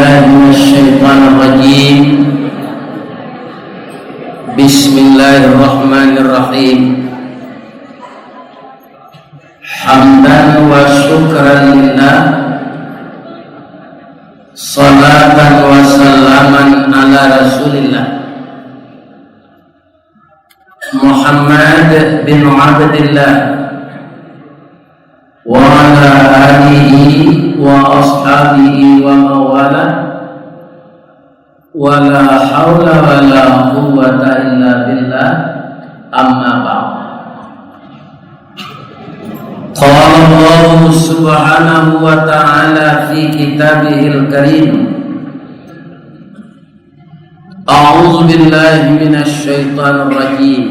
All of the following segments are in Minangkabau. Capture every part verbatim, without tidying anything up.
من الشيطان الرجيم. بسم الله الرحمن الرحيم. حمدا وشكرا لله، صلاة وسلاما على رسول الله، محمد بن عبد الله، وعلى آله وأصحابه ومن والاه، ولا حول ولا قوة إلا بالله، أما بعد. قال الله سبحانه وتعالى في كتابه الكريم، أعوذ بالله من الشيطان الرجيم.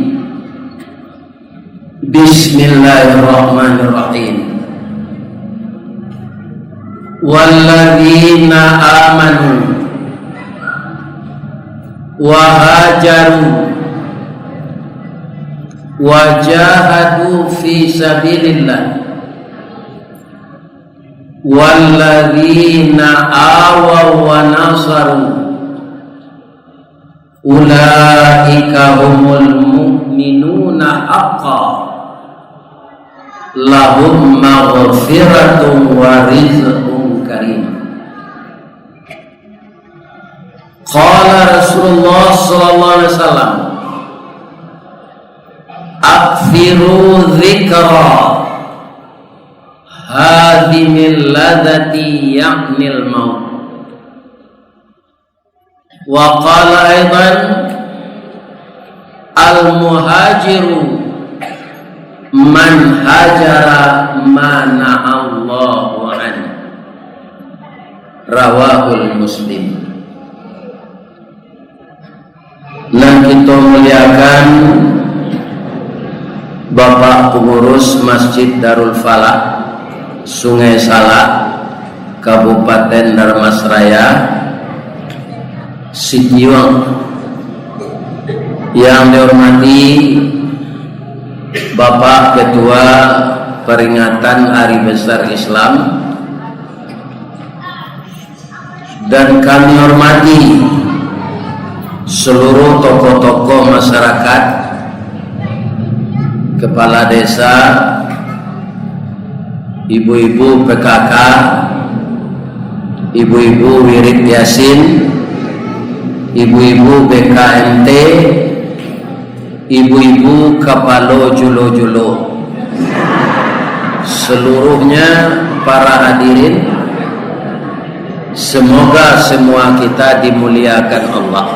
بسم الله الرحمن الرحيم. والذين آمنوا وهاجروا وجاهدوا في سبيل الله والذين آووا ونصروا أولئك هم المؤمنون حقا لهم مغفرة ورزق كريم. قال رسول الله صلى الله عليه وسلم، أكثروا ذكر هاذم اللذة، يعني الموت. وقال أيضا، المهاجر من هاجر ما نهى الله عنه. رواه مسلم. Nan kito muliakan, Bapak Pangurus Masjid Darul Falah, Sungai Salak, Kabupaten Dharmasraya, Sitiuang. Yang dihormati Bapak Ketua Peringatan Hari Besar Islam, dan kami hormati seluruh tokoh-tokoh masyarakat, kepala desa, ibu-ibu P K K, ibu-ibu wirid Yasin, ibu-ibu B K M T, ibu-ibu kapalo julo-julo, seluruhnya para hadirin, semoga semua kita dimuliakan Allah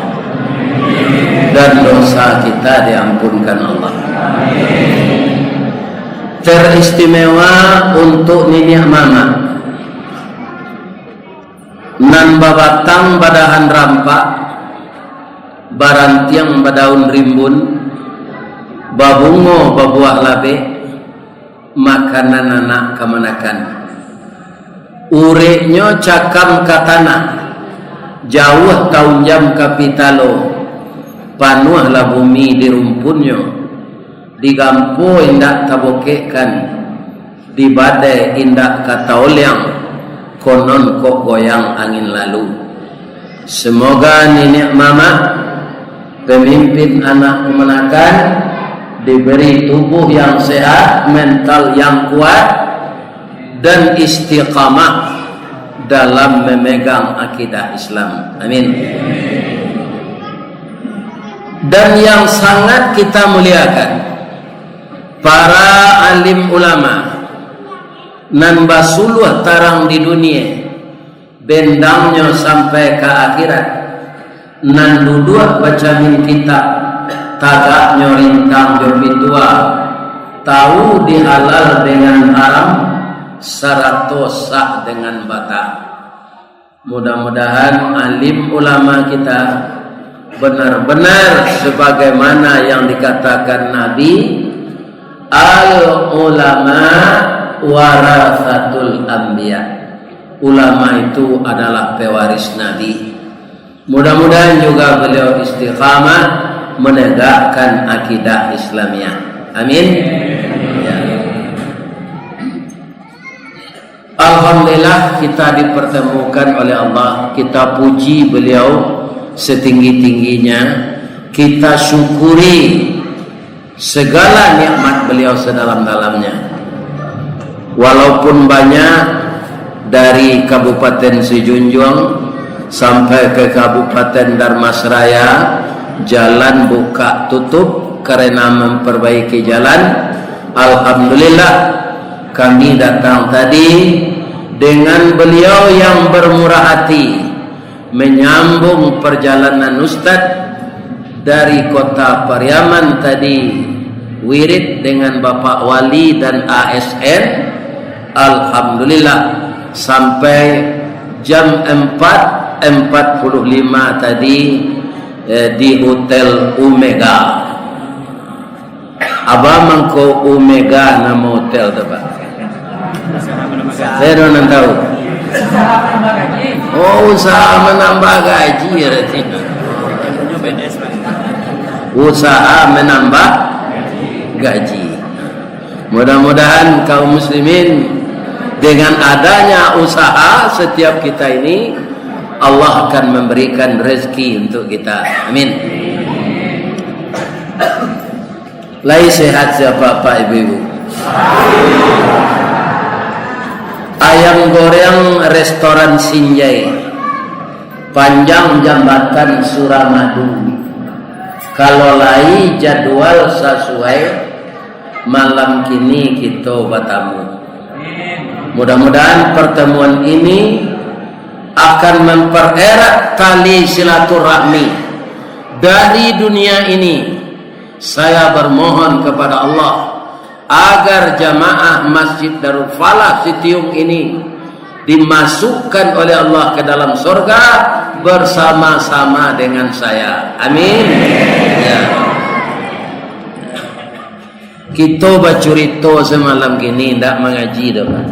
dan dosa kita diampunkan Allah. Teristimewa untuk niniak mamak nan babatang badahan rampak, barantiang badaun rimbun, babungo babuah labek, makanan anak kamanakan. Ureknyo cakam ka tanah, jauah taunjam ka pitalo, panuahlah bumi di rumpunnyo, digampo indak tabokekkan, di badai indak ka taoliang, konon kok goyang angin lalu. Semoga niniak mamak, pemimpin anak kamanakan, diberi tubuh yang sehat, mental yang kuat, dan istiqamah dalam memegang akidah Islam. Amin. Dan yang sangat kita muliakan, para alim ulama nan basuluah tarang di dunia, bendangnyo sampai ka akhirat, nan duduak bacamin kitab, tagaknyo rintang jo pitua, tahu di halal dengan haram, sarato sah dengan bata. Mudah-mudahan alim ulama kita benar-benar sebagaimana yang dikatakan Nabi, "Al ulama warasatul anbiya." Ulama itu adalah pewaris Nabi. Mudah-mudahan juga beliau istiqamah menegakkan akidah Islamiyah. Amin. Ya. Alhamdulillah, kita dipertemukan oleh Allah. Kita puji Beliau setinggi-tingginya. Kita syukuri segala nikmat Beliau sedalam-dalamnya. Walaupun banyak dari Kabupaten Sijunjuang sampai ke Kabupaten Dharmasraya, jalan buka tutup karena memperbaiki jalan. Alhamdulillah, kami datang tadi dengan beliau yang bermurah hati, menyambung perjalanan Ustaz dari kota Pariaman tadi, wirid dengan Bapak Wali dan A S N. Alhamdulillah, sampai jam empat empat puluh lima tadi, eh, di Hotel Omega. Apo mangko Omega namo hotel tu, Pak? Saya dah nan tahu. Oh, usaha menambah gaji, berarti. Usaha menambah gaji. Mudah-mudahan kaum muslimin, dengan adanya usaha setiap kita ini, Allah akan memberikan rezeki untuk kita. Amin. Lai sehat sia, Bapak, Ibu-ibu? Ayam goreng restoran Sinjai, panjang jambatan Suramadu. Kalau lai jadwal sasuai, malam kini kito batamu. Mudah-mudahan pertemuan ini akan mempererat tali silaturahmi dari dunia ini. Saya bermohon kepada Allah agar jamaah Masjid Darul Falah Sitiung ini dimasukkan oleh Allah ke dalam sorga bersama-sama dengan saya. Amin. Ya. Kito bacurito samalam kini, ndak mangaji doh, Pak.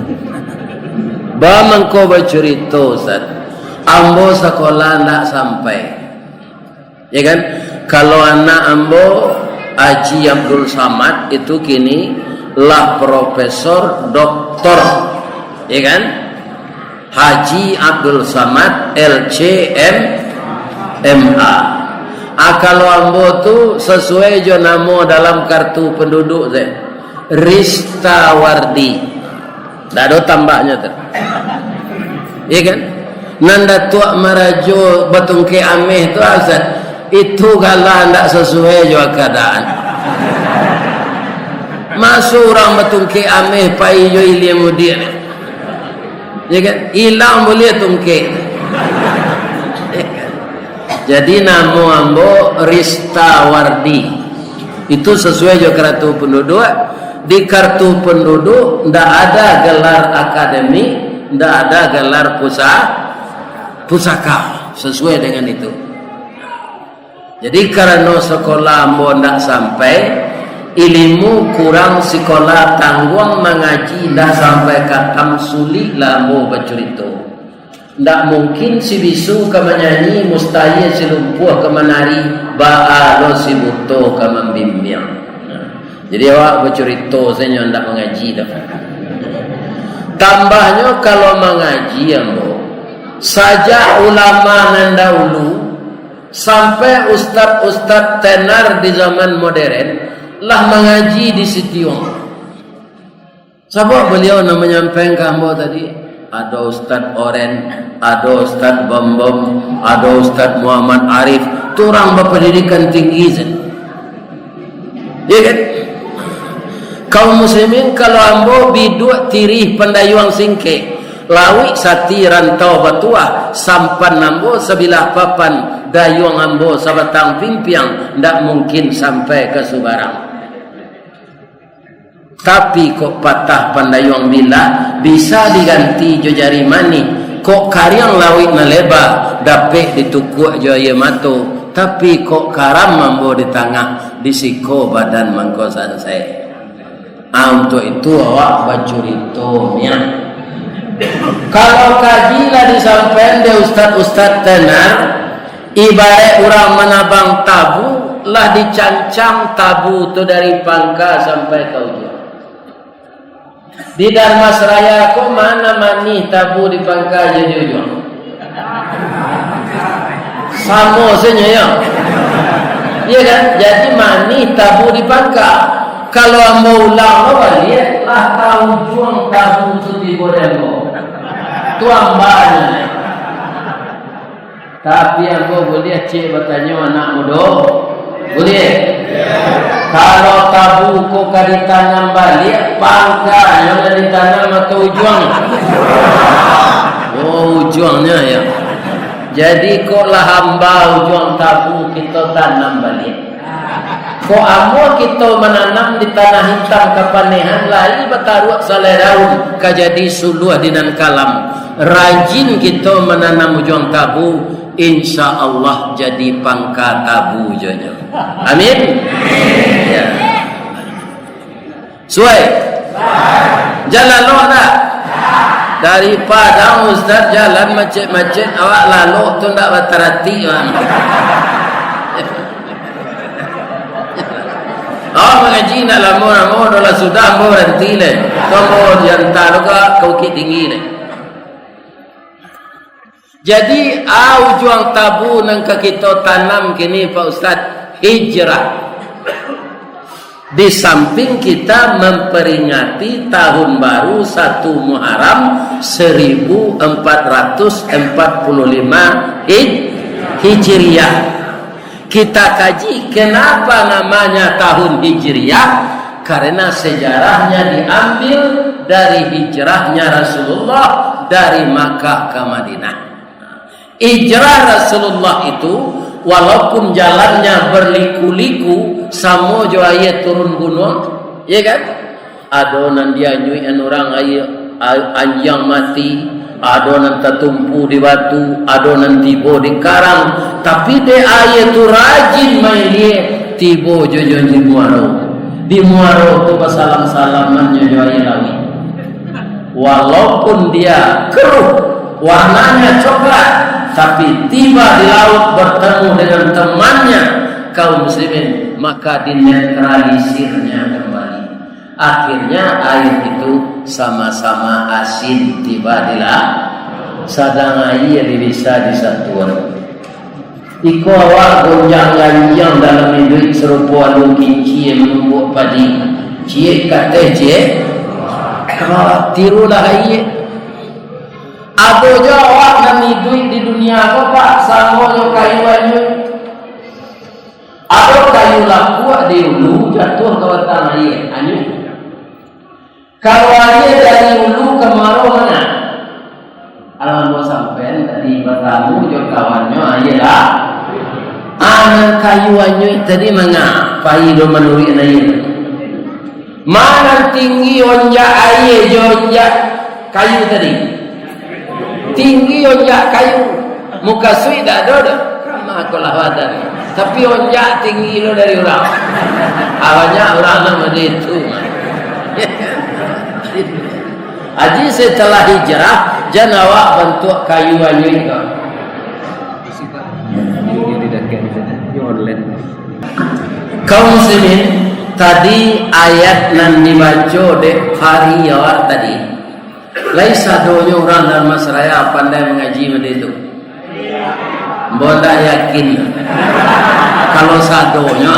Ba mangko bacurito, Ustaz. Ambo sakolah ndak sampai. Ya kan? Kalau anak ambo, Haji Abdul Samad, itu kini lah profesor, doktor. Ya kan? Haji Abdul Samad, L C M, M A. Ah, kalau ambo tu sasuai jo namo dalam kartu penduduk se, Ristawardi. Ndak ado tambahnyo tu. Iya kan? Nan Datuak Marajo batungkek ameh tu, Ustaz, itu gala ndak sasuai jo keadaan. Maso urang batungkek ameh pai jo ilia mudiak. Ya kan? Ilang buliah tungkek. Jadi, namo ambo Ristawardi. Itu sasuai jo kartu penduduk. Di kartu penduduk ndak ada gelar akademik, ndak ada gelar pusa-, pusaka. Sasuai dengan itu. Jadi, karano sakolah ambo ndak sampai, ilimu kurang, sikola tangguang, mangaji ndak sampai katam, suliklah ambo bacurito. Ndak mungkin si bisu ka manyanyi, mustahil si lumpuah ka manari, baa lo si buto ka mambimbiang. Jadi, awak bacurito sajo, ndak mangaji doh. Tambahnyo, kalau mangaji ambo, sajak ulama nan dahulu, sampai ustad-ustad tenar di zaman modern lah mangaji di Sitiung. Sabab baliau nan manyampaikan ka ambo tadi, ado Ustad Oren, ado Ustad Bambam, ado Ustad Muhammad Arif, tu urang bapandidikan tinggi sajo. Ya kan? Kaum muslimin, kalau ambo biduak tirih pandayuang singkek, lauik sati rantau batuah, sampan ambo sabilah papan, dayuang ambo sabatang pimpiang, ndak mungkin sampai ka subarang. Tapi kok patah pandayuang bilah, bisa diganti jo jari manih. Kok kariang lauik nan leba, dapek ditukuak jo aia mato. Tapi kok karam ambo di tangah, di siko badan mangko sansai. Ah, untuak itu awak bacurito nian. Kalau kaji lah disampaikan dek ustad-ustad tenar, ibarat urang manabang tabu, lah dicancang tabu tu dari pangka sampai ka ujuang. Di Dharmasraya ko ma nan manih tabu di pangka jo di ujuang? Samo sajo, yo. Iya kan? Jadi manih tabu di pangka. Kalau ambo ulang lo baliak, lah ka ujuang tabu tu tibo di ambo. Tu ambanyo. Tapi ambo buliah ciek batanyo anak mudo? Buliah? Kalau tabu ko ka ditanam baliak, pangkanyo nan ditanam atau ujuang? Oh, ujuangnyo, yo. Jadi, kok lah amba ujuang tabu kito tanam baliak? Kok amuah kito mananam di tanah itam kapanehan, lai bataruak salai daun, ka jadi suluah di nan kalam. Rajin kito mananam ujuang tabu, insya Allah jadi pangka tabu jo nyo. Amin. Ya. Suai. Jan lalok ndak? Dari Padang Ustaz jalan macet-macet, awak lalok tu ndak batarati, bang. Awak mangaji ndak lamo-lamo, dah lah sudah, ambo baranti lai. Tu ambo diantar ka Bukittinggi lai. Jadi, a ujuang tabu nan ka kito tanam kini, Pak Ustaz, hijrah. Di samping kita memperingati tahun baru satu Muharram seribu empat ratus empat puluh lima Hij-, Hijriah. Kita kaji, kenapa namanya tahun Hijriah? Karena sejarahnya diambil dari hijrahnya Rasulullah dari Makkah ke Madinah. Hijrah Rasulullah itu, walaupun jalannya berliku-liku, samo jo aia turun gunuang, ya kan? Ado nan dianyuikan urang aia, a-, anjiang mati, ado nan tatumpu di batu, ado nan tibo di karang, tapi dek aia tu rajin mailia, tibo jo, jo di muaro. Di muaro tu basalam-salaman jo, jo aia lauik. Walaupun dia keruh, warnanya coklat, tapi tiba di laut bertemu dengan temannya, kaum muslimin, maka dinetralisirnya kembali. Akhirnya, air itu sama-sama asin tiba di la-, sadang aia bisa disatuan. Iko awak gonjang-ganjiang dalam iduik sarupo alun kincia manumbuak padi. Ciek ka ateh, ciek ka bawah. Tirulah aia. Ado jo awak nan iduik di dunia ko, Pak, samo jo kayu anyuik. Ado kayu lapuak di ulu, jatuah ka batang aia, anyuik. Kalau aia dari ulu ka muaro manga? Alah ambo sampaian tadi, batamu jo kawannyo aia lah. Ah, nan kayu anyuik tadi manga? Pai do manuruik aia. Ma nan tinggi onjak aia jo onjak kayu tadi? Tinggi onjak kayu. Mukasuik dak ado doh. Kama ko lah badan. Tapi onjak tinggi lo dari urang. Ah, banyak urang nan model itu. Jadi, setelah hijrah, jan awak bantuak kayu anyuik ko. Kaum muslimin, tadi ayat nan dibaco dek Fahri awak tadi. Lai sadonyo urang Dharmasraya pandai mangaji model tu? Ambo ndak yakin. Kalau sadonyo,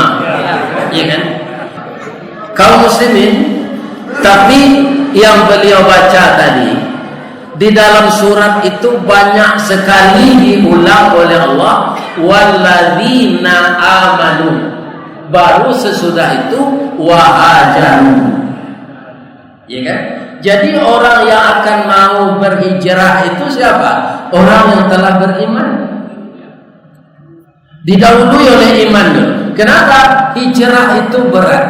ya kan? Kaum muslimin, tapi yang beliau baca tadi, di dalam surat itu banyak sekali diulang oleh Allah, "Walladzina amanu." Baru sesudah itu, "Wa hajaru." Ya kan? Jadi, orang yang akan mau berhijrah itu siapa? Orang yang telah beriman. Didahului oleh iman tu. Kenapa? Hijrah itu berat.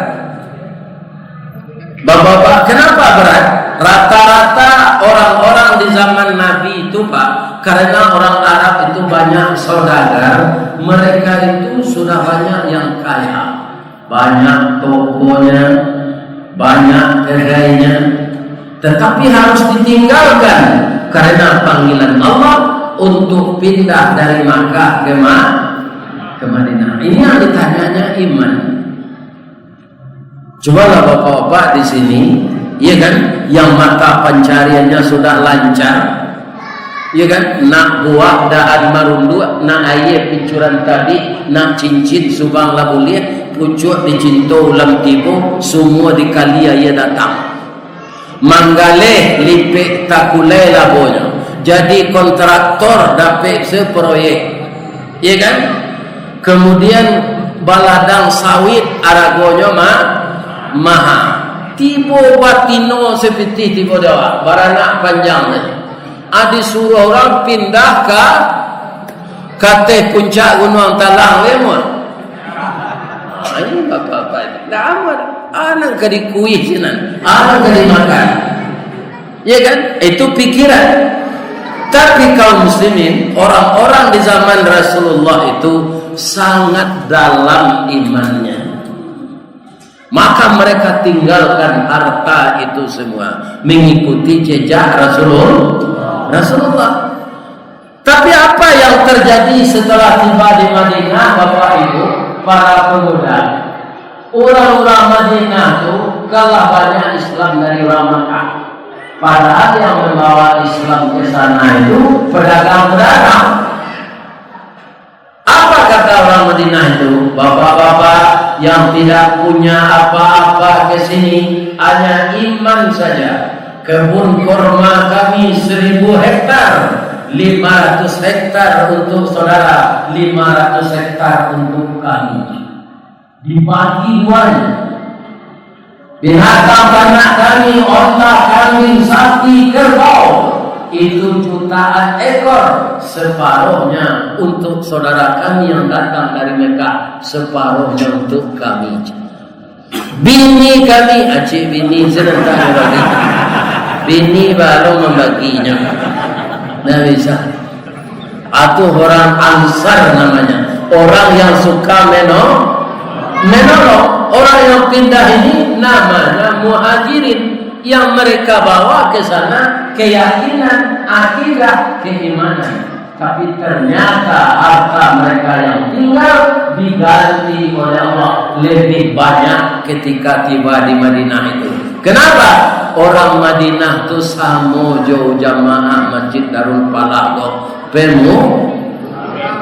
Bapak-bapak, kenapa berat? Rata-rata orang-orang di zaman Nabi itu, Pak, karena orang Arab itu banyak saudagar, mereka itu sudah banyak yang kaya. Banyak tokonya, banyak kedainya, tetapi harus ditinggalkan karena panggilan Allah untuk pindah dari Makkah ke Ma-, ke Madinah. Ini yang ditanyanya iman. Cobalah bapak-bapak di sini, Iya kan? Yang mata pancariannya sudah lancar. Iya kan? Nak buah dahan marunduak, nak aia pincuran tabik, nak cincin subang lah buliah, pucuak dicinto ulam tibo, sumua dikali aia datang. Manggaleh lipek takulai labonyo. Jadi kontraktor dapek se proyek. Iya kan? Kemudian baladang sawit aragonyo ma-, maha. Tibo batino sapitih tibo di awak, baranak panjang sajo. Ah, disuruah urang pindah ka, ka ateh puncak Gunuang Talang, leh, muah. Ah, ini bapak-bapak ini. Ndak amuah. Ah, nan ka dikuih sinan. Ah, nan ka dimakan. Ya kan? Itu pikiran. Tapi kaum muslimin, orang-orang di zaman Rasulullah itu sangat dalam imannya. Maka mereka tinggalkan harta itu semua, mengikuti jejak Rasulul-, Rasulullah. Tapi apa yang terjadi setelah tiba di Madinah, Bapak Ibu, para pemuda? Urang-urang Madinah tu kalah banyak Islam dari urang Makkah. Padahal yang membawa Islam ke sana itu pedagang-pedagang. Apa kata orang Madinah itu? "Bapak-bapak yang tidak punya apa-apa ke sini, hanya iman saja. Kebun korma kami seribu hektar, lima ratus hektar untuk saudara, lima ratus hektar untuk kami." Dibagi duanya. Binatang tanak kami, onta, kambing, sapi, kerbau, itu jutaan ekor, separuhnya untuk saudara kami yang datang dari Mekah, separuhnya untuk kami. Bini kami, acik bini serentak bagi. Bini baru membaginya. Ndak bisa. Atuh orang Ansar namanya. Orang yang suka meno-, menolong. Orang yang pindah ini namanya Muhajirin. Yang mereka bawa ke sana keyakinan, akidah, keimanan. Tapi ternyata harta mereka yang tinggal diganti oleh Allah lebih banyak ketika tiba di Madinah itu. Kenapa? Orang Madinah tu samo jo jamaah Masjid Darul Falah ko. Pemu-,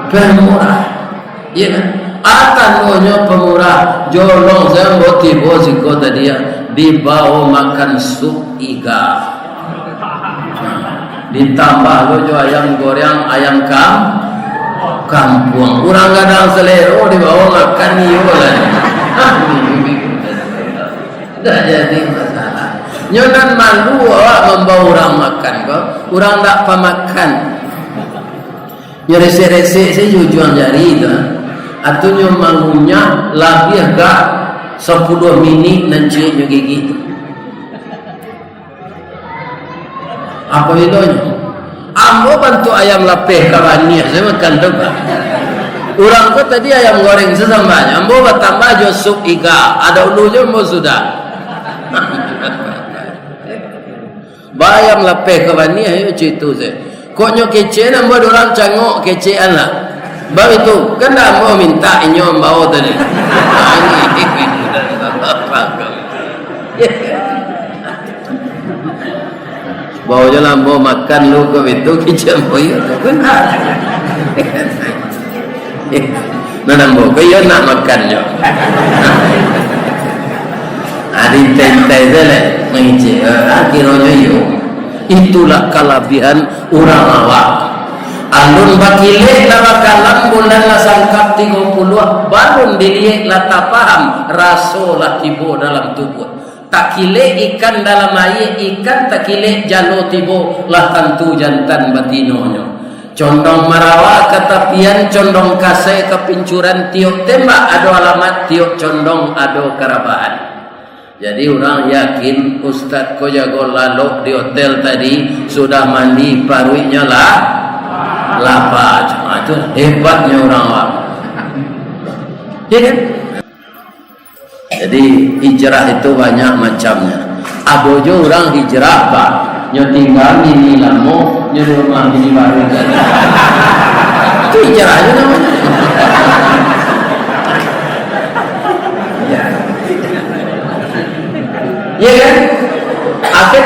pemurah. Iya kan? Ah, tanonyo pemurah. Jolong sambo tibo siko tadi, ya. Dibawa makan sup iga. Ditambah lo jo ayam goreng, ayam kam-, kampuang. Urang gadang selero dibawa makan iyo lah. Ndak jadi masalah. Nyo nan malu awak mambawa urang makan ko, urang ndak pamakan. Nyo resek-resek sajo ujuang jari tu. Atau nyo mangunyah labiah ka sapuluah minik nan ciek nyo gigik tu. Apo ilonyo? Ambo bantuak ayam lapeh ka baniah, sajo makan tu, Pak. Urang ko tadi ayam goreng sasambanyo, ambo batambah jo sup iga, ado ulunyo ambo sudah. Ba ayam lapeh ka baniah, yo, cito sajo. Kok nyo kecek, ambo ado urang cangok kecek an lah. Baitu, kan ndak ambo mintak inyo ambo tadi. Bawa je lah ambo makan lu ko bitu, kicam boyo tu kan. Nan ambo ko iyo nak makan jo. Ah, diintai-intai se lah, mangicik. Ah, kironyo iyo. Itulah kalabihan urang awak. Alun bakilek lah bakalam, bulan lah sangkap tigo puluah, balun diliek lah tapaham, raso lah tibo dalam tubuah. Takilek ikan dalam aia, ikan takilek jalo tibo, lah tantu jantan batinonyo. Condong marawa ka tapian, condong kasai ka pincuran, tiok tembak ado alamat, tiok condong ado karabahan. Jadi, urang yakin ustaz ko jago lalok di hotel tadi, sudah mandi, paruiknyo lah lapa. Cuma itu hebatnya urang awak. Ya kan? Jadi, hijrah itu banyak macamnya. Ado jo urang hijrah, Pak. Nyo tingga bini lamo, nyo di rumah bini baru tadi. Itu hijrah aja namanya. Ya. Iya kan?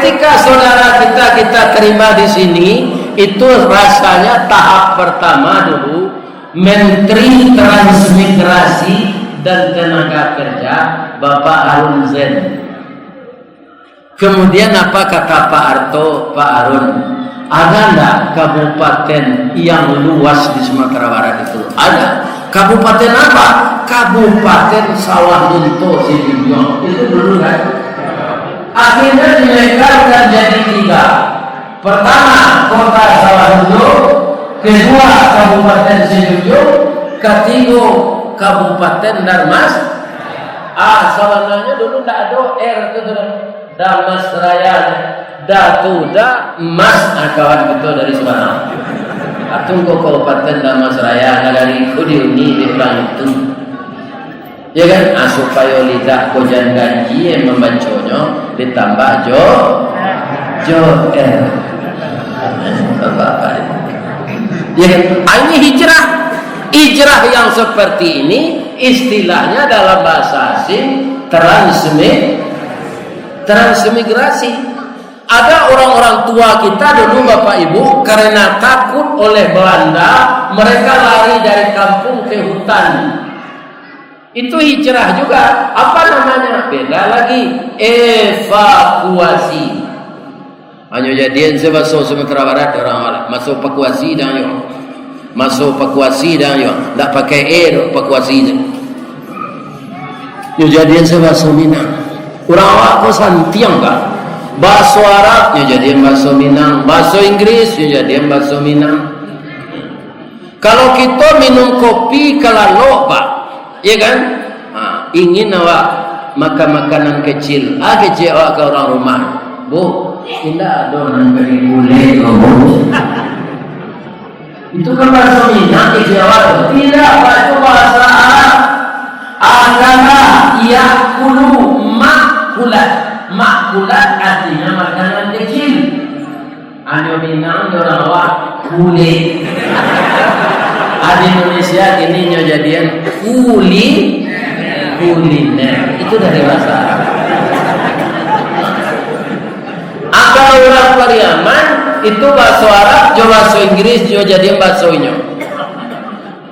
Ketika saudara kita, kita terima di sini, itu rasanya tahap pertama dulu, Menteri Transmigrasi dan Tenaga Kerja, Bapak Harun Zain. Kemudian apa kata Pak Arto, Pak Harun, "Ada ndak kabupaten yang luas di Sumatera Barat itu?" "Ada." "Kabupaten apa?" "Kabupaten Sawah Lunto Sijunjung." Itu dulu kan. Akhirnya dilekarkan jadi tiga. Pertama, Kota Sawah Lunto, kedua, Kabupaten Sijunjung, katigo, Kabupaten Darmas. Ah, sabananyo dulu ndak ado R tu, tu dah. Darmas Raya, dah tu, dah, emas, ah, kawan kito dari Subanau. Atau ko Kabupaten Darmas Raya, nagari ko diuni dek urang itu. Ya kan? Ah, supayo lidah ko jan ganjie mambaconyo, ditambah jo, jo R. Bapak-bapak. Ya kan? Ah, ini hijrah. Hijrah yang seperti ini istilahnya dalam bahasa asing transmi-, transmigrasi. Ada orang-orang tua kita dulu, Bapak Ibu, karena takut oleh Belanda, mereka lari dari kampung ke hutan. Itu hijrah juga. Apa namanya? Beda lagi. Evakuasi. Hanyo jadian se baso Sumatera Barat, urang awak maso pakuasi dah yo. Maso pakuasi dah yo. Ndak pakai e doh pakuasi tu. Nyo jadian se baso Minang. Urang awak ko santiang, Pak. Baso Arab nyo jadian baso Minang, baso Inggris nyo jadian baso Minang. Kalau kito minum kopi ka lalok, Pak, ya kan? Ha, ingin awak makan makanan kecil, ah, kecek awak ka urang rumah, "Bu, indak ado nan ka digulek ko, Bu?" Itu kan bahaso Minang, kecek awak tu. Indak, Pak, itu bahasa Arab. Akala, yakulu, makulat. Makulat artinya makanan kecil. Hanyo Minang jo urang awak, kulek. Ah, di Indonesia kini nyo jadian kuli-, kuliner. Itu dari bahasa Arab. Ah, kalau urang Pariaman, itu bahaso Arab jo bahaso Inggris nyo jadian bahaso inyo.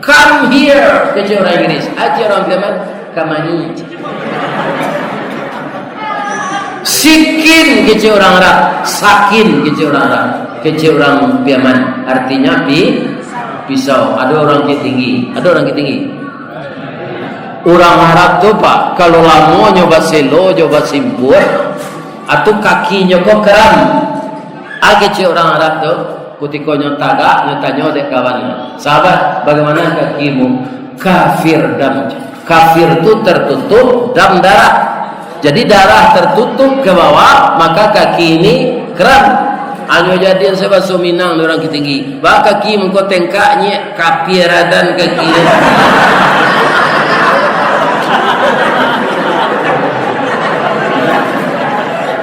"Come here," kecek urang Inggris. Aja urang Pariaman, "Kamari." Sikin kecek urang Arab, sakin kecek urang Arab, kecek urang Piaman, artinya pi-, pisau. Ado urang Bukittinggi, ado urang Bukittinggi. Urang Arab tu, Pak, kalau lamonyo baselo jo basimpur, atau kakinyo ko keram. Ah, kecek urang Arab tu, kutiko nyo tagak, nyo tanyo dek kawannyo, "Sahabat, bagaimana kakimu?" "Kafir dam." Kafir tu tertutup, dam darah. Jadi darah tertutup ke bawah, maka kaki ini keram. Hanyo jadian se bahaso Minang di urang Bukittinggi. Ba kaki mangko tengkak nyek, kapia radan kaki.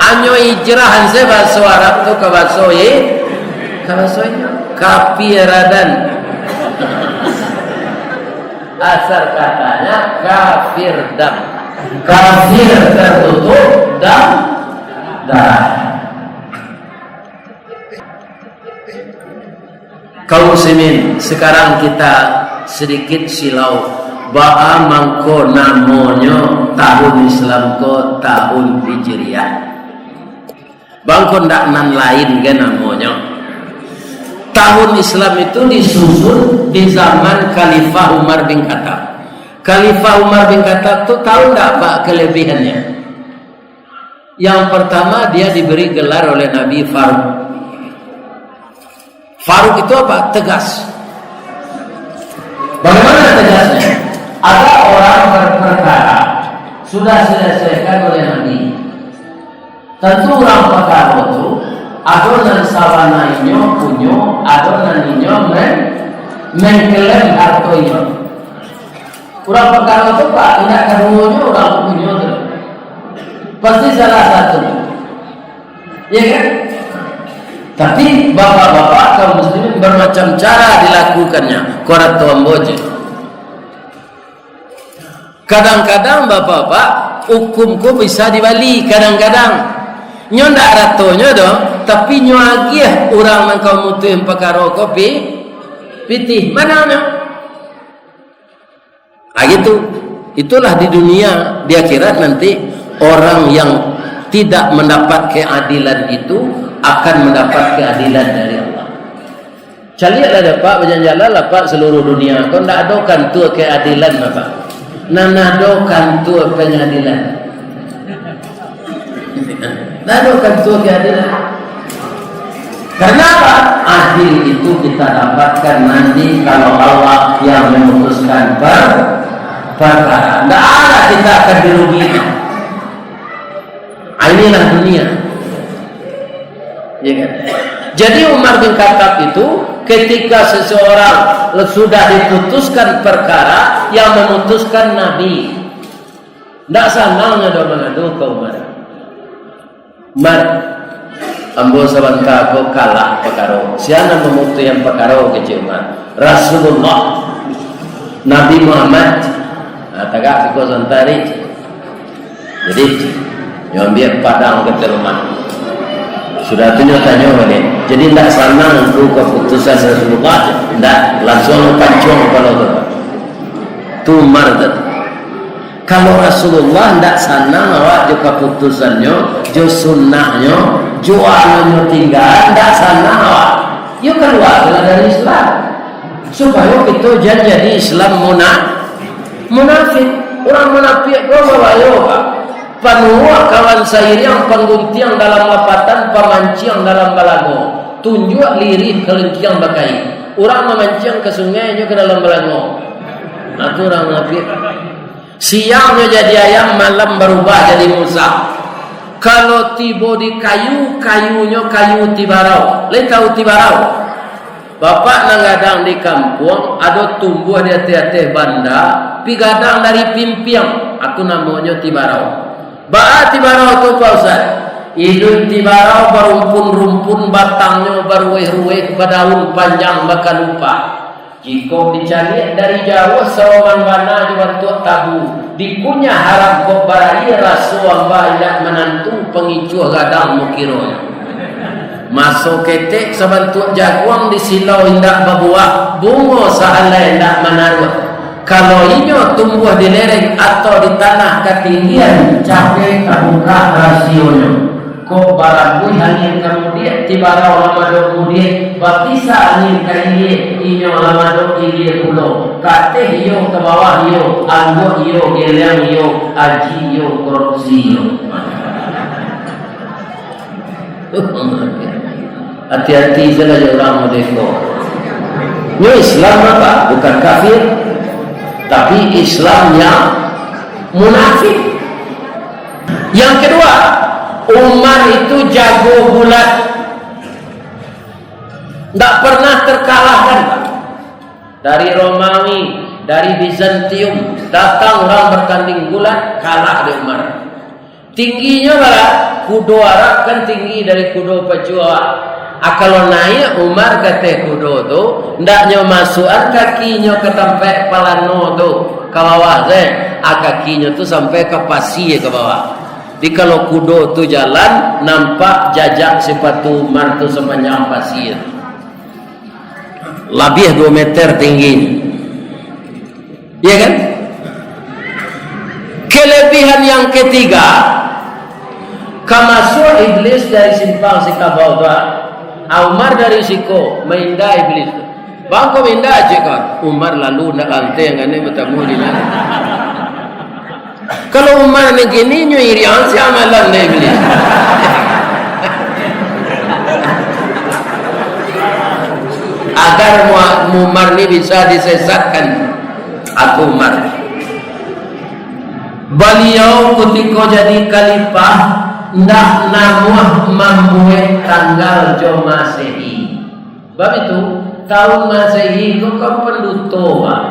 Hanyo hijrah se bahaso Arab tu ka bahaso i-, ka bahaso inyo. Kapia radan. Asal katanya kafir dam. Kafir tertutup dam darah. Kaum muslimin, sekarang kita sedikit silau. Baa mangko namonyo tahun Islam ko tahun Hijriah? Bangko ndak nan lain ka namonyo. Tahun Islam itu disusun di zaman Khalifah Umar bin Khattab. Khalifah Umar bin Khattab tu tahu ndak apa kelebihannya? Yang pertama, dia diberi gelar oleh Nabi Faruk. Faruk itu apa? Tegas. Bagaimana tegasnya? Ada orang berperkara, sudah selesaikan oleh Nabi. Tantu urang pakaro tu, ado nan sabana inyo punyo, ado nan inyo men-, mengklaim harto inyo. Urang pakaro tu, Pak, indak kaduonyo urang punyo tu. Pasti salah satu. Ya kan? Tapi bapak-bapak kaum muslimin, bermacam cara dilakukannya. Ko arato ambo je. Kadang-kadang, bapak-bapak, hukum ko bisa dibali, kadang-kadang. Nyo ndak aratonyo doh, tapi nyo agiah urang nan ka mamutuih pakaro ko pi-, pitih. Mananyo? Ah, gitu. Itulah di dunia, di akhirat nanti orang yang tidak mendapat keadilan itu akan mendapat keadilan dari Allah. Caliaklah dek Apak, bajalan-jalan lah Apak saluruh dunia. Ko ndak ado kantua keadilan, Apak. Nan ado kantua pengadilan. Ndak ado kantua keadilan. Karena apa? Adil itu kita dapatkan nanti kalau Allah yang memutuskan per-, perkara. Ndak ada kita akan dirugikan. Ah, inilah dunia. Ya kan? Jadi Umar bin Khattab itu, ketika seseorang sudah diputuskan perkara, yang memutuskan Nabi. Ndak sanang nyo doh mangadu ka Umar. "Umar, ambo sabanta ko kalah pakaro. Sia nan mamutuihan pakaro?" kecek Umar. "Rasulullah, Nabi Muhammad." Nah, tagak siko santari. Jadi, nyo ambiak padang ka rumah. Sudah tu nyo tanyo baliak, "Jadi ndak sanang tu kaputusan Rasulullah?" "Ndak." Lansuang pancuang kapalo tu. Tu Umar tu. "Kalau Rasulullah ndak sanang awak jo kaputusannyo, jo sunnahnyo, jo anu nyo tingga, ndak sanang awak, yo kalualah dari Islam. Supayo kito jan jadi Islam muna-, munafik." Urang munafik ko babayo, Pak. Panuah kawan sairiang, pangguntiang dalam lapatan, pamanciang dalam balago. Tunjuak lirih kalengkiang bakai. Urang mamanciang ka sungai, inyo ka dalam balago. Nah, tu urang munafik. Siangnyo jadi ayam, malam barubah jadi musang. Kalau tibo di kayu, kayunyo kayu tibarau. Lai tahu tibarau? Bapak nan gadang di kampuang, ado tumbuah di ateh-ateh banda, pi gadang dari pimpiang, itu namonyo tibarau. Baa tibarau tu, Pak Ustaz? Iduik tibarau barumpun-rumpun, batangnyo baruweh-ruweh, badaun panjang bakalupah. Jikok dicaliak dari jauah, saroman bana jo bantuak tabu. Dikunyah haram kok baraia, raso amba indak manantu, pangicuah gadang mukironyo. Maso ketek sabantuak jaguang, disilau indak babuah, bungo sahalai indak manaruah. Kalau inyo tumbuah di lereng atau di tanah katinggian, capek tabukak rasionyo. Kok barambuih angin ka mudiak, tibarau lah madok mudiak, bakisa angin ka ilia, inyo lah madok ilia pulo. Ka ateh iyo, ka bawah iyo, angguak iyo, geleang iyo, aji iyo, korupsi iyo. Hati-hati sajo urang model ko. Ini Islam apa? Bukan kafir, tapi Islam yang munafik. Yang kedua, Umar itu jago gulat, ndak pernah terkalahkan. Dari Romawi, dari Bizantium, datang urang batanding gulat, kalah dek Umar. Tingginyo bara, kudo Arab kan tinggi dari kudo pacu awak. Ah, kalau naiak Umar ka ateh kudo tu, ndak nyo masuakan kakinyo ka tampek palano tu, ka bawah se, ah, kakinyo tu sampai ka pasie ka bawah. Jadi, kalau kudo tu jalan, nampak jajak sipatu Umar tu sapanjang pasie. Labiah duo meter tinggi. Iya kan? Kelebihan yang ketiga, ka masuak iblis dari simpang Sikabau tu, ah. Umar dari siko, mainda iblis tu. Bang, ko mainda cek ko. Umar lalu ndak lanteh, ngani batamu di nan. Kalau Umar ni kini, nyo iriang sia malam dek iblis. Agar Mu-, Umar ni bisa disesatkan. Aku Umar. Baliau kutiko jadi khalifah, ndak namuah mambuek tanggal jo Masehi. Bab itu, taun Masehi ko kan panduto, Pak.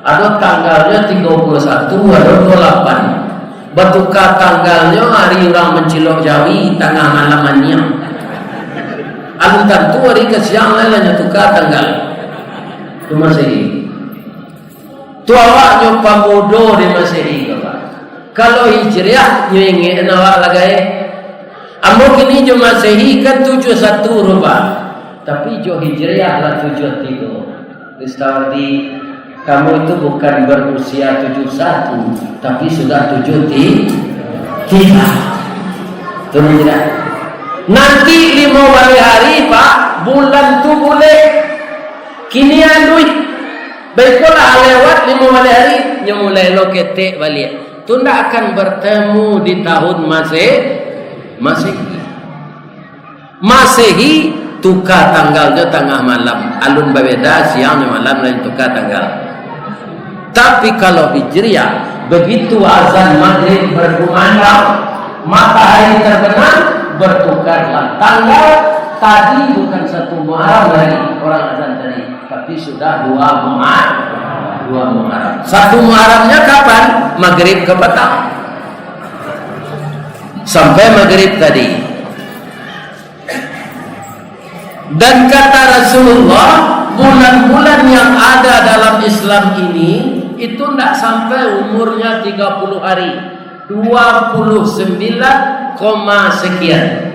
Ado tanggalnyo tigo puluh satu, ado duo lapan. Batuka tanggalnyo ari urang mancilok jawi, tangah malam aniang. Alun tantu ari ka siang lai lah nyo tuka tanggal. Tu Masehi. Tu awak nyo pamudo di Masehi ko, Pak. Kalau Hijriah, nyo ingek awak lah gaek. Ambo kini jo Masehi kan tujuah satu rupa, tapi jo Hijriah lah tujuah tigo. Ristawardi, kamu itu bukan berusia tujuah satu, tapi sudah tujuah tiga. Turun tidak? Nanti limo baleh hari, Pak, bulan tu bulek. Kini aluih. Baiklah, lewat limo baleh hari, nyo mulai lo ketek baliak. Tu ndak akan bertemu di tahun Mase-, Masehi. Masehi, tuka tanggalnyo tangah malam. Alun babeda, siang jo malam lain tuka tanggal. Tapi kalau Hijriah, begitu azan Maghrib berkumandang, matahari terbenam, bertukarlah tanggal. Tadi bukan satu Muharram lagi, orang azan tadi, tapi sudah dua Muhar-, dua Muharram. Satu Muharramnya kapan? Maghrib ke petang. Sampai Maghrib tadi. Dan kata Rasulullah, bulan-bulan yang ada dalam Islam ini, itu ndak sampai umurnya tiga puluh hari, dua puluh sembilan koma sekian.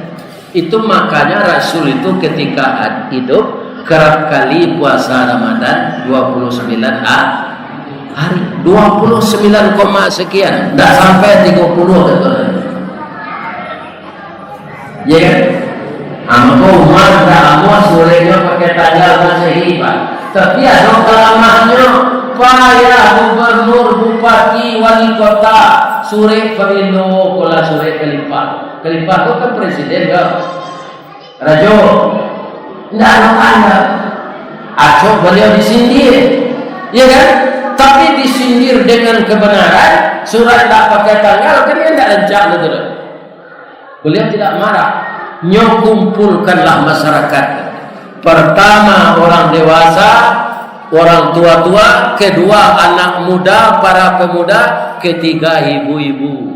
Itu makanya Rasul itu ketika had-, hidup, kerap kali puasa Ramadan dua puluh sembilan ha-, hari, dua puluh sembilan koma sekian, ndak sampai tiga puluh, kata Rasul. Ya kan? Ambo Umar ndak amuah sureknyo pakai tanggal Masehi, Pak. Tapi ado kalamahnyo, payah gubernur, bupati, wali kota, surek parindo, kolah surek kalipah. Kalipah tu kan presiden, kan? Rajo. Ndak ado tanggal. Acok baliau disindir. Ya kan? Tapi disindir dengan kebenaran, surat ndak pakai tanggal, kan dia ndak rancak tu, tu. Beliau tidak marah. Nyo kumpulkanlah masyarakat. Pertama, orang dewasa, orang tua-tua, kedua, anak muda, para pemuda, ketiga, ibu-ibu.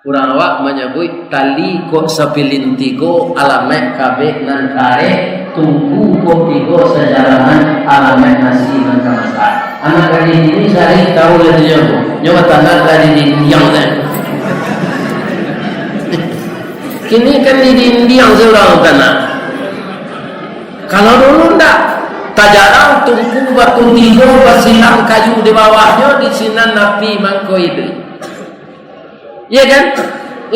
Urang awak manyabuik, tali kok sapilin tigo, alamaik kabek nan karek, tungku kok tigo sajalangan, alamaik nasi nan kamasak. Anak gadih kini sari tahu lah tu nyo. Nyo batanak lah di dindiang tu. Kini kan di dindiang surang tanak. Kalau dulu ndak, tajarang tungku batu tigo, basilang kayu di bawahnyo, di sinan api mangko iduik. Iya kan?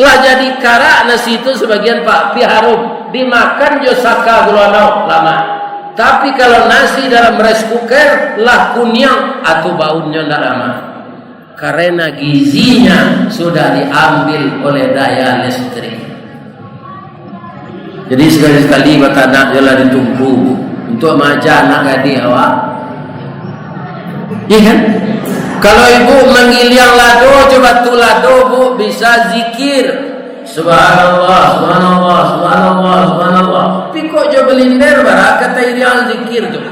Lah jadi karak nasi tu sabagian, Pak, pi harum, dimakan jo saka gulo anau, lamak. Tapi kalau nasi dalam rice cooker, lah kuniang, atu baunnyo ndak lamak. Karena gizinya sudah diambil oleh daya listrik. Jadi, sakali-sakali batanak jo lah di tungku, untuak maaja anak gadih awak. Iya kan? Kalau ibu manggiliang lado jo batu lado, Bu, bisa zikir. Subhanallah, subhanallah, subhanallah, subhanallah. Tapi kok jo balinder, bara ka tairiang zikir tu.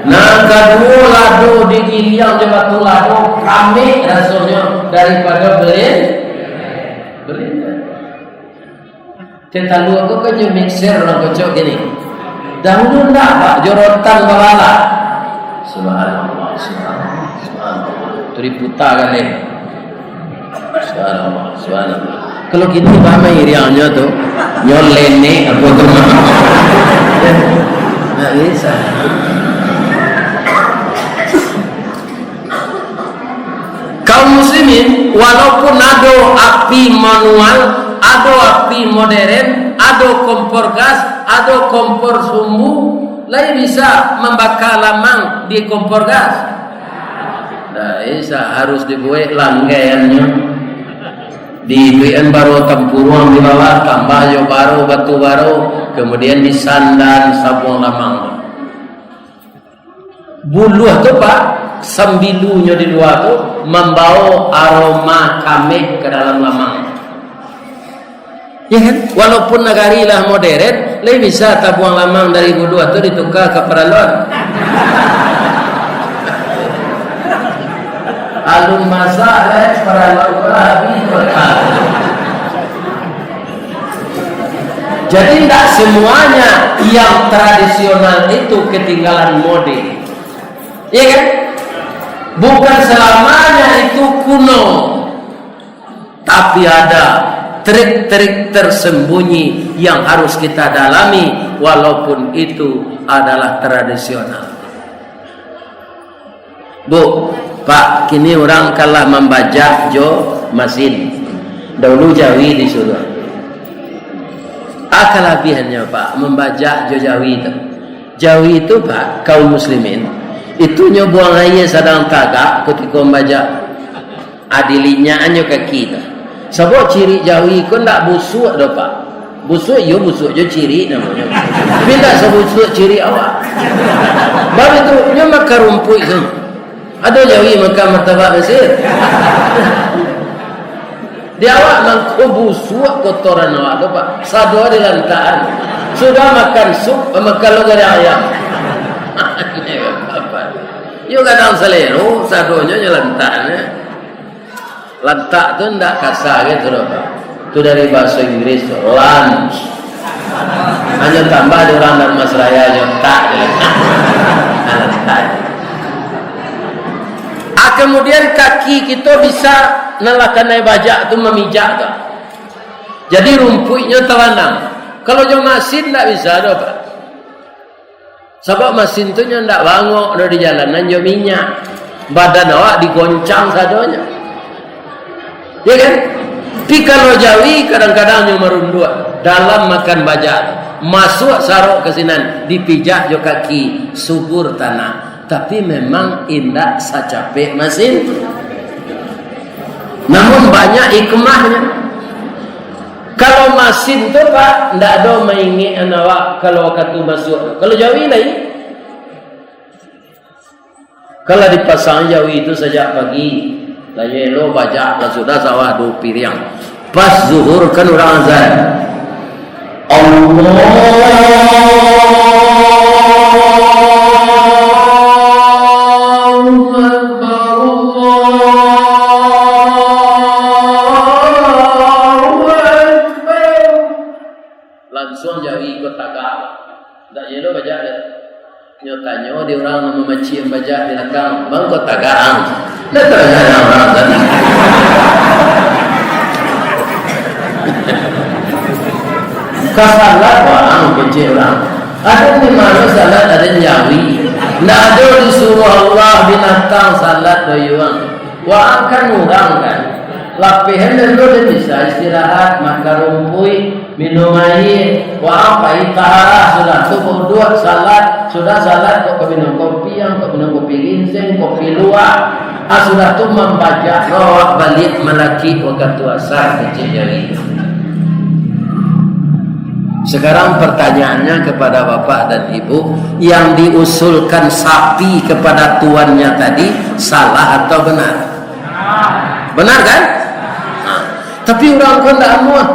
Nan kaduo, lado digiliang jo batu lado, kamek rasonyo daripado beli-, beli. Teh talua ko kan jo mixer urang kocok kini. Dahulu ndak, Pak, jo rotan babalak. Subhanallah, subhanallah, subhanallah. Tu diputa kan, eh. Subhanallah, subhanallah. Kalau kini, bah, mairiangnyo tu, nyo lenek apo tu. Ndak bisa. Kaum muslimin, walaupun ado api manual, ado api modern, ado kompor gas, ado kompor sumbu, lai bisa mambaka lamang di kompor gas? Ndak bisa, harus dibuek langgaiannyo. Dibuekan baro tampuruang di bawah, tambah jo baro, batu baro, kamudian disandan sabuang lamang. Buluah tu, Pak, sambilunyo di lua tu mambawo aroma kamek ka dalam lamang. Ya kan? Walaupun nagari lah modern, lai bisa tabuang lamang dari buluah tu dituka ka paralon. Alun masak, eh, paralon pun habis. Jadi, ndak semuanya yang tradisional itu ketinggalan mode. Iya kan? Bukan selamanya itu kuno, tapi ada trik-trik tersembunyi yang harus kita dalami, walaupun itu adalah tradisional. Bu, Pak, kini urang kan lah mambajak jo masin. Dahulu jawi disuruah. A kalabiahannyo, Pak, mambajak jo jawi tu? Jawi tu, Pak, kaum muslimin, itu nyo buang aia sadang tagak kutiko mambajak. A, dilinyakannyo kaki tu. Sabab cirik jawi ko ndak busuak doh, Pak. Busuak, iyo busuak jo cirik namonyo. Tapi ndak sabusuak cirik awak. Baru tu, nyo makan rumpuik tu. Ado jawi makan martabak Mesir? Di awak mangko busuak kotoran awak tu, Pak. Sado dilantakan. Sudah makan sup, makan lo gadang ayam. Iyo gadang salero, sadonyo nyo lantak, eh. Lantak tu ndak kasa gitu doh, Pak. Tu dari bahasa Inggris tu, lunch. Hanyo tambah di urang Dharmasraya jo tak je. Lantak. Ah, kemudian kaki kito bisa nalakan aia bajak tu mamijak tu. Jadi rumpuiknyo tabanam. Kalau jo masin ndak bisa doh, Pak. Sabab masin tu nyo ndak bangok doh di jalanan jo minyak. Badan awak digoncang sadonyo. Ya kan? Tapi kalau jawi kadang-kadang nyo marunduak dalam makan bajak. Masuak sarok ka sinan, dipijak jo kaki, subur tanah. Tapi memang indak sacapek masin. Namun banyak hikmahnyo. Kalau masin tu, Pak, ndak ado maingek an awak kalau wakatu masuak. Kalau jawi lain. Kalau dipasang jawi tu sajak pagi, lah yo elo bajak, lah sudah sawah duo piriang. Pas zuhur kan urang azan. Allahu Akbar, Allahu Akbar. Lansuang jawi ko tagak. Ndak elo bajak doh. Nyo tanyo di urang nan mamacik bajak di lakang, "Bang, ko tagak ang?" Ndak tahu nyo urang tadi. Ka salat barang kecek urang. Ado di mano salat, ado jawi. Ndak ado disuruah Allah binatang salat bayuang. Waang kan urang kan. Lapehan dulu den bisa istirahat, makan rumpuik, minum aia, waang pai taharah, sudah tu bauduak, salat, sudah salat, kok ka minum kopi, ang kok minum kopi ginseng, kopi luwak. Ah, sudah tu mambajak lo awak baliak malakik wakatu asar kecek jari. Sekarang pertanyaannya kepada bapak dan ibu, yang diusulkan sapi kepada tuannya tadi salah atau benar? Benar kan? Nah, tapi urang ko ndak amuah.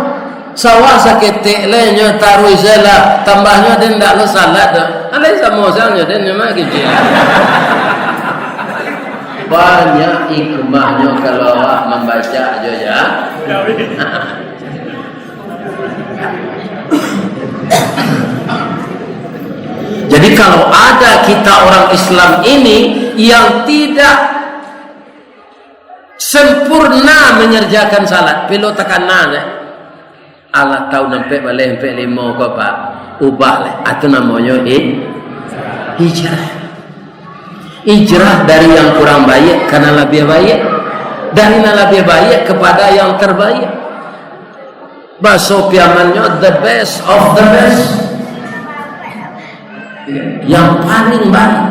Sawah saketek lai nyo taruih se lah, tambahnyo den ndak lo salat doh. Alai samo sanyo den nyo mah kecek. Banyak hikmahnyo kalau awak mambaco jo, ya. Jadi kalau ada kita orang Islam ini yang tidak sempurna mengerjakan salat, pilo takana deh. Alah tahu nampek baleh ampek limo ko, Pak. Ubah leh. Atu namonyo hi-, hijrah. Hijrah dari yang kurang baik ka nan labiah baik. Dari nan labiah baik kepada yang terbaik. Baso Piamannyo, the best of the best. Yang paling baik.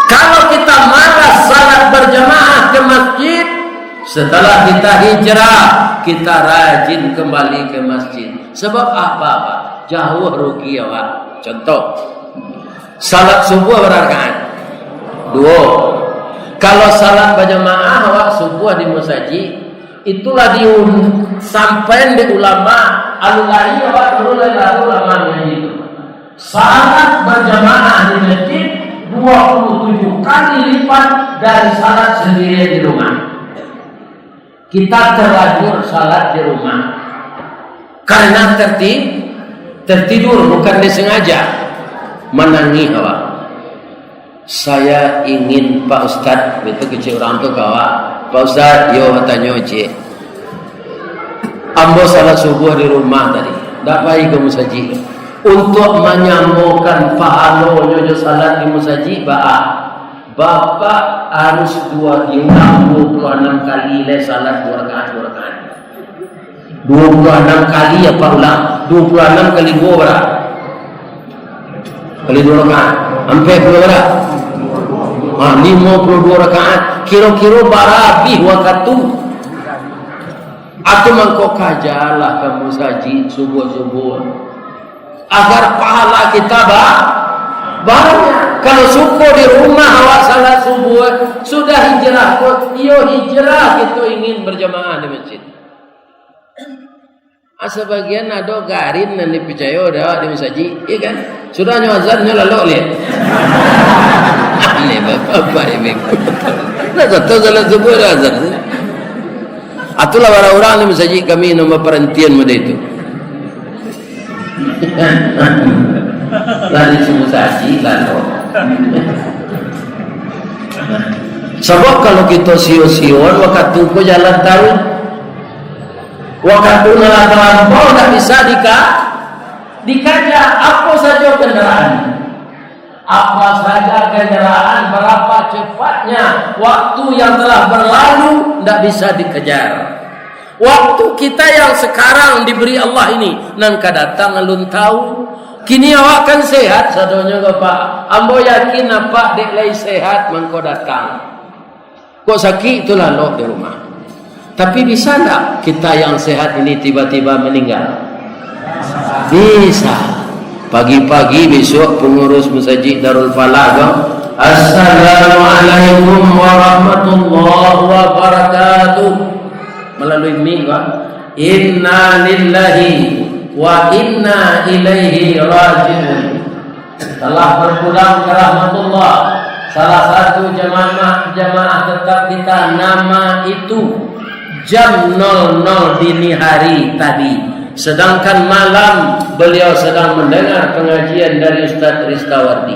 Kalau kita malas salat berjamaah ke masjid, setelah kita hijrah, kita rajin kembali ke masjid. Sebab apa, Pak? Jauh rugi awak. Contoh, salat subuh bara rakaat? Duo. Kalau salat bajamaah, awak subuh di musajik, itulah diun-, sampaian di ulama, alun lai awak dulu lai lalu ulama ngaji tu. Salat bajamaah di masjid dua puluh tujuh kali lipat dari salat sendirian di rumah. Kita terlanjur salat di rumah. Karena terti-, tertidur, bukan disengaja. Manangih awak. "Saya ingin, Pak Ustadz," itu kecek urang tu ka awak. "Pak Ustadz, yo, batanyo ciek. Ambo salat subuah di rumah tadi, ndak pai ka musajik. Untuak manyamokan pahalonyo jo salat di musajik, baa? Bapak harus duo, diulang duo puluah anam kali lai salat duo rakaat, duo rakaat." Duo puluah anam kali apak ulang? Duo puluah anam kali duo bara? Kali duo rakaat. Ampek puluah bara? Ha, limo puluah duo rakaat. Kiro-kiro bara abih wakatu? Atau mangko kajalah ka musajik subuah-subuah. Agar pahala kita ba-, banyak. Kalau suko di rumah awak salat subuah, sudah hijrah ko, iyo hijrah kito ingin berjamaah di masjid. Ah, sabagian ado garin nan dipicayo dek awak di masajik, iyo kan? Sudah nyo azan, nyo lalok liak. Aneh bapak ini. Nah, satu salat subuh ado azan. Atulah bara urang di masajik kami nan baparantian mode itu. Lah di subuh saji, lalok. Sabab kalau kito sio-sion, wakatu ko jalan taruih. Wakatu nan lah talampau ndak bisa dika-, dikaja. Apo sajo kandaraan, apa saja kandaraan, barapa cepatnya, waktu yang telah berlalu ndak bisa dikejar. Waktu kita yang sekarang diberi Allah ini, nan ka datang alun tahu. Kini awak kan sehat sadonyo ko, Pak. Ambo yakin apak dek lai sehat mangko datang. Kok sakik tu lalok di rumah. Tapi bisa ndak kita yang sehat ini tiba-tiba meninggal? Bisa. Pagi-pagi besok pengurus Masjid Darul Falah ko, "Assalamualaikum warahmatullahi wabarakatuh." Melalui mik ko, "Inna lillahi wa inna ilaihi raji'un." Telah berpulang ke rahmatullah salah satu jamaah, jamaah tetap kita, nama itu jam nol nol dini hari tadi. Sedangkan malam beliau sedang mendengar pengajian dari Ustaz Ristawardi.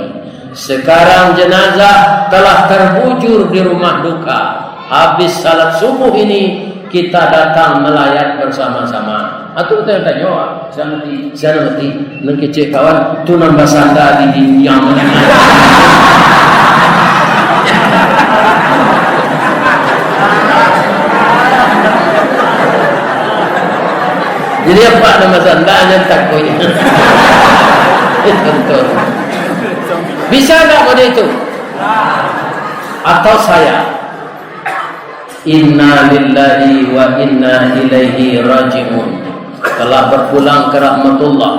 Sekarang jenazah telah terbujur di rumah duka. Habis salat subuh ini, kita datang melayat bersama-sama. Atu tanyo, Santi, sana mati. Nan kecek kawan, tu nan basanda di dindiang. Jadi, apa nan basanda, jan takuik. Contoh. Bisa ndak model itu? Atau saya? Inna lillahi wa inna ilaihi raji'un. Telah berpulang ke rahmatullah.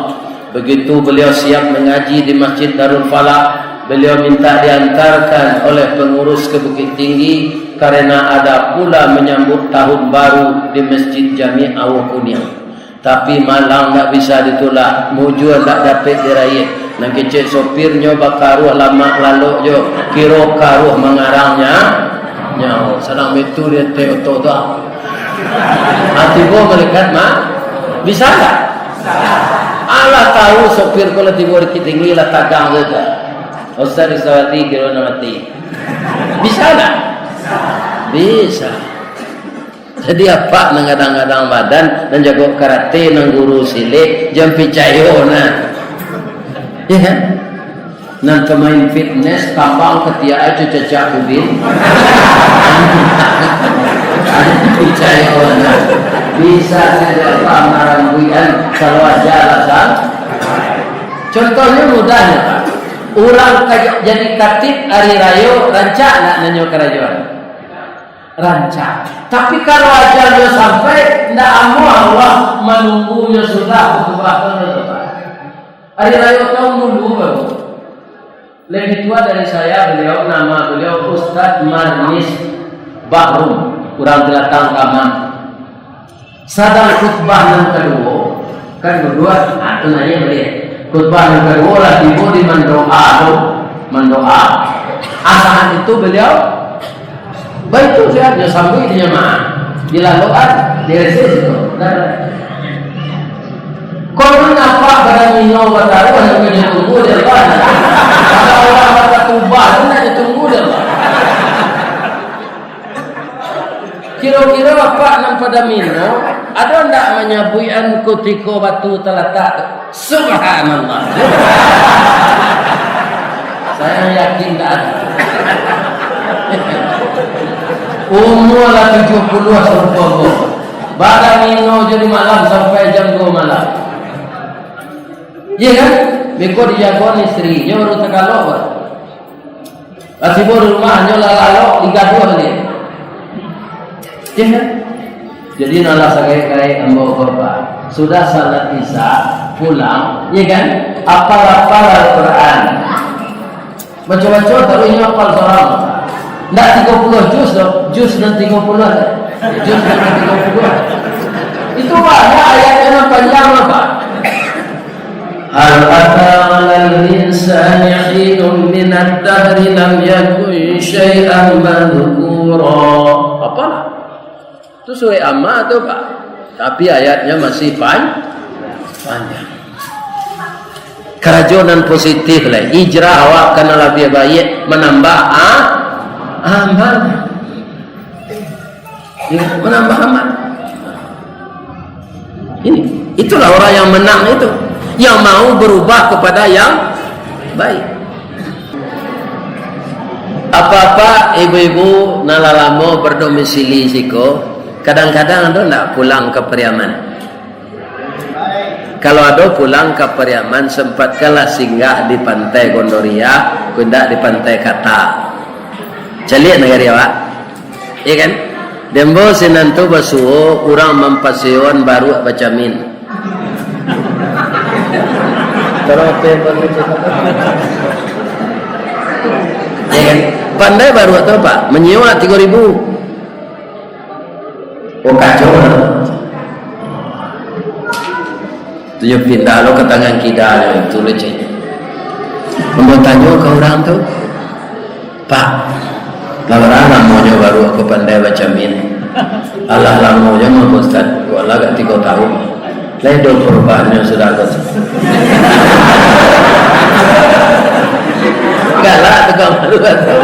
Begitu beliau siap mengaji di Masjid Darul Falah, beliau minta diantarkan oleh pengurus ke Bukittinggi karena ada pula menyambut tahun baru di Masjid Jami Awo Kuniang. Tapi malang ndak bisa ditulak, mujua ndak dapek diraiah. Nan kecek sopirnyo bakaruah lamak lalok jo, kiro karuah mangarang nya-, nyawa. Sadang baitu di ateh oto tu. Ati bo malaikat mah, bisa ndak? Alah tahu sopir ko lah tibo di Bukittinggi lah tagang sajo. Ustaz Ristawardi kiro nak mati. Bisa ndak? Bisa. Jadi, apak nan gadang-gadang badan, nan jago karate, nan guru silek, jan picayo nah. Ya kan? Nan pamain fitness, kambang katiak ajo cacak udin. Jan picayo nah. Bisa sajo lah marambuikan, kalau aja alasan. Contohnyo mudahnya, Pak. Urang ka jadi katib ari rayo, rancak ndak nan nyo karajoan? Rancak. Tapi kalau ajalnyo sampai, ndak amuah Allah manunggunyo sudah khutbah tu, Pak. Ari rayo taun dulu baru. Lebih tua dari saya beliau, nama beliau Ustaz Marnis Bahrum, urang Gelatang Kamang. Sadang khutbah nan kaduo, kan baduo, ah, tu naiak baliak. Khutbah nan kaduo lah tibo di mandoa tu, mandoa. Asahan itu beliau baitu sajo, sambuik di jamaah. Dilalokan, diresek situ. Dah, dah. Kau tu nampak badan Mino bataruah yang kena tunggu di depan. Kalau urang bakatubah tu nak Mino, ado ndak manyabuikan kutiko batu talatak tu? Subhanallah. Saya yakin ndak ado. Umur lah tujuh puluh sarupo ko. Badan mino jo di malam sampai jam dua malam. Iya kan? Beko dijagoan istri, nyo baru takalok, Pak. Lah tibo di rumah, nyo lah lalok, digaduah dia. Iya kan? Jadi, nalah sagaik-gaik ambo ko, Pak. Sudah salat Isya, pulang, iya kan? Apal-apal Al-Quran. Baco-baco, taruih nyo apal surang. Ndak tigo puluah juz doh, juz nan tigo puluah. Juz nan tigo puluah. Itu banyak ayatnya nan panjang, Pak. Hal ata 'alal insani hinun minad dahri lam yakun syai'an madzkura. Apalah? Tu surek Amma tu, Pak. Tapi ayatnya masih pan-, panjang. Karajo nan positif lah. Hijrah awak kana labiah baiak, manambah a-, amal. Ya, manambah amal. Ini, itulah orang yang menang itu, yang mau berubah kepada yang baik. Apa-apa ibu-ibu nan lah lamo berdomisili siko, kadang-kadang tu ndak pulang ka Pariaman. Kalau ado pulang ka Pariaman, sempatkanlah singgah di Pantai Gondoriah, kok indak di Pantai Kata. Caliak nagari awak. Iya kan? Dembo sinan tu basuo urang mampaseoan baruak bacamin. Iya kan? Pandai baruak tu, Pak? Manyewa tigo ribu. Oh, kacau lah. Tu nyo pindah lo ka tangan kida nyo, tu lo cek. Ambo tanyo ka urang tu, "Pak, lah bara lamonyo baruak ko pandai bacamin?" "Alah, lamo juo mah, Ustaz. Ko lah agak tigo tahun." "Lai ado parubahannyo sudah ko?" Galak tukang baruak tu.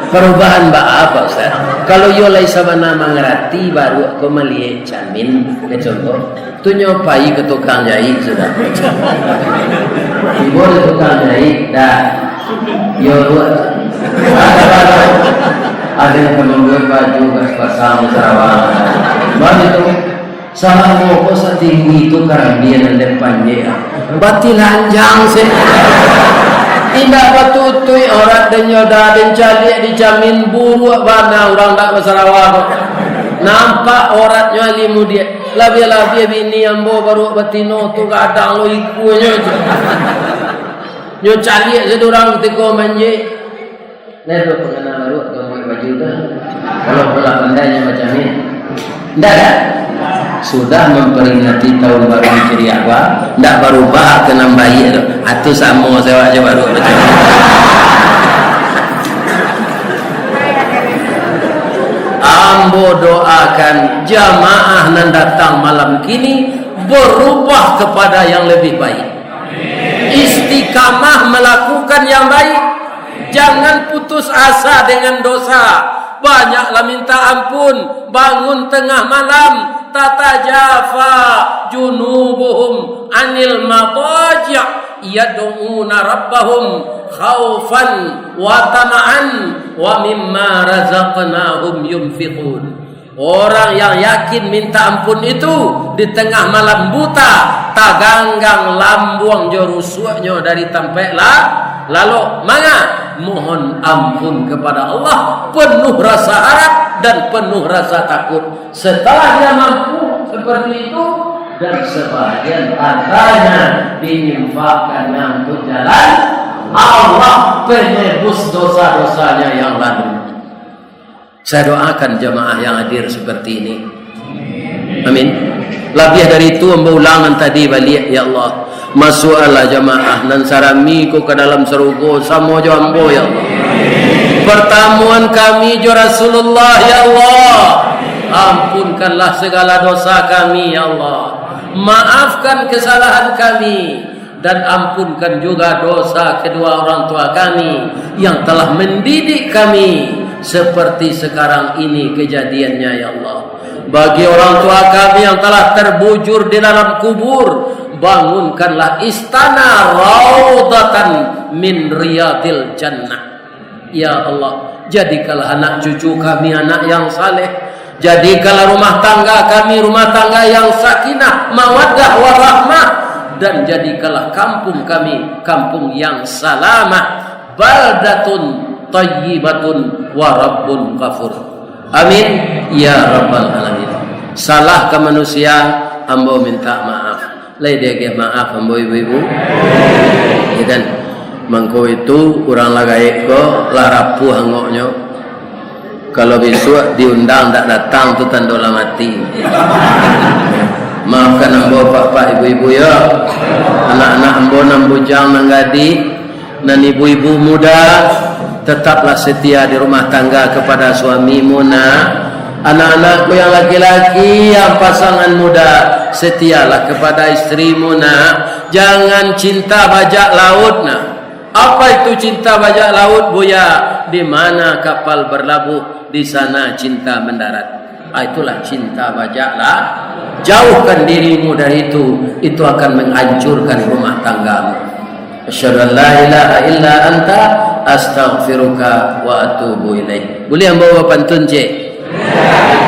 Parubahan baa, Pak Ustaz? Kalau iyo lai sabana mangarati baruak ko maliek camin, kecek ko, tu nyo pai ka tukang jaik sudah. Tibo di tukang jaik, dah. Iyo, buek. Ado nan ka mambuek baju, ka pasang sarawak. Baitu. Salamo ko satinggi tu karambia nan den panjek, ah. Batilanjang se. Indak batutuik aurat den nyo, dah den caliak di camin, buruak bana urang dak basarawa ko. Nampak auratnyo alih mudiak. Labiah-labiah bini ambo baruak batino tu, gadang lo ikunyo tu. Nyo caliak sadurang kutiko manjek. Nah, itu pangana baruak tu, buek baju tu. Kalau pula pandai nyo macam ni. Ndak kan? Sudah memperingati tahun baru Hijriah, Pak. Ndak barubah ka nan baiak tu. Atu samo se awak jo baruak macam ni. Ambo doakan jamaah nan datang malam kini berubah kepada yang lebih baik. Istiqamah melakukan yang baik. Jangan putus asa dengan dosa. Banyaklah minta ampun. Bangun tengah malam. Tatajafa junubuhum anil madaji' yad'una rabbahum khaufan wa tama'an wa mimma razaqnahum yunfiqun. Orang yang yakin minta ampun itu, di tengah malam buta, taganggang lambuang jo rusuaknyo dari tampaik la-, lalok. Manga? Mohon ampun kepada Allah, penuh rasa harap dan penuh rasa takut. Setelah dia mampu seperti itu, dan sebahagian hartanya diinfakkannya untuk jalan Allah, penebus dosa-dosanya yang lalu. Saya doakan jamaah yang hadir seperti ini. Amin. Labiah dari itu, ambo ulangan tadi baliak, ya Allah. Masuakkanlah jamaah nan sarami ko ka dalam sarugo samo jo ambo, ya Allah. Pertamuan kami jo Rasulullah, ya Allah. Ampunkanlah segala dosa kami, ya Allah. Maafkan kesalahan kami. Dan ampunkan juga dosa kedua orang tua kami yang telah mendidik kami Seperti sekarang ini kejadiannya, ya Allah. Bagi orang tua kami yang telah terbujur di dalam kubur, bangunkanlah istana raudhatan min riyadil jannah. Ya Allah, jadikanlah anak cucu kami anak yang saleh. Jadikanlah rumah tangga kami rumah tangga yang sakinah, mawaddah, warahmah. Dan jadikanlah kampung kami kampung yang salamah. Baldatun thayyibatun wa rabbun ghafur. Amin, ya rabbal alamin. Salah ka manusia, ambo minta maaf. Lai diagiah maaf ambo ibu-ibu? Ya kan? Mangko itu urang lah gaek ko, lah rapuah angoknyo. Kalau bisuak diundang dak datang tu tando lah mati. Maafkan ambo pak-pak ibu-ibu yo. Anak-anak ambo nan bujang nan gadih, nan ibu-ibu muda, tetaplah setia di rumah tangga kepada suamimu, nak. Anak-anakku yang laki-laki, yang pasangan muda, setialah kepada istrimu, nak. Jangan cinta bajak laut, nak. Apa itu cinta bajak laut, Buya? Di mana kapal berlabuh, di sana cinta mendarat. Ah, itulah cinta bajak laut. Jauhkan dirimu dari itu, itu akan menghancurkan rumah tanggamu. Asyhadu an la ilaha illa anta, astaghfiruka wa atubu ilaik. Buliah ambo bapantun, cek?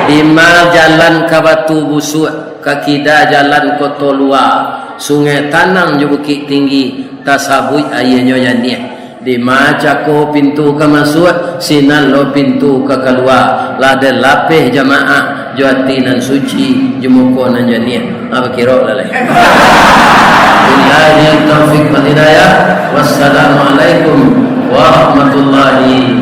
Dima jalan ka Batu Busuak, ka kida jalan Koto Lua, Sungai Tanang jo Bukik Tinggi, tasabuik aianyo janiah. Dima cako pintu ka masuak, sinan lo pintu ka kalua. Lah den lapeh jamaah, jo ati nan suci, jo muko nan janiah. Ha, bakirok lah lai. Billahi taufik wal hidayah. Wassalamualaikum warahmatullahi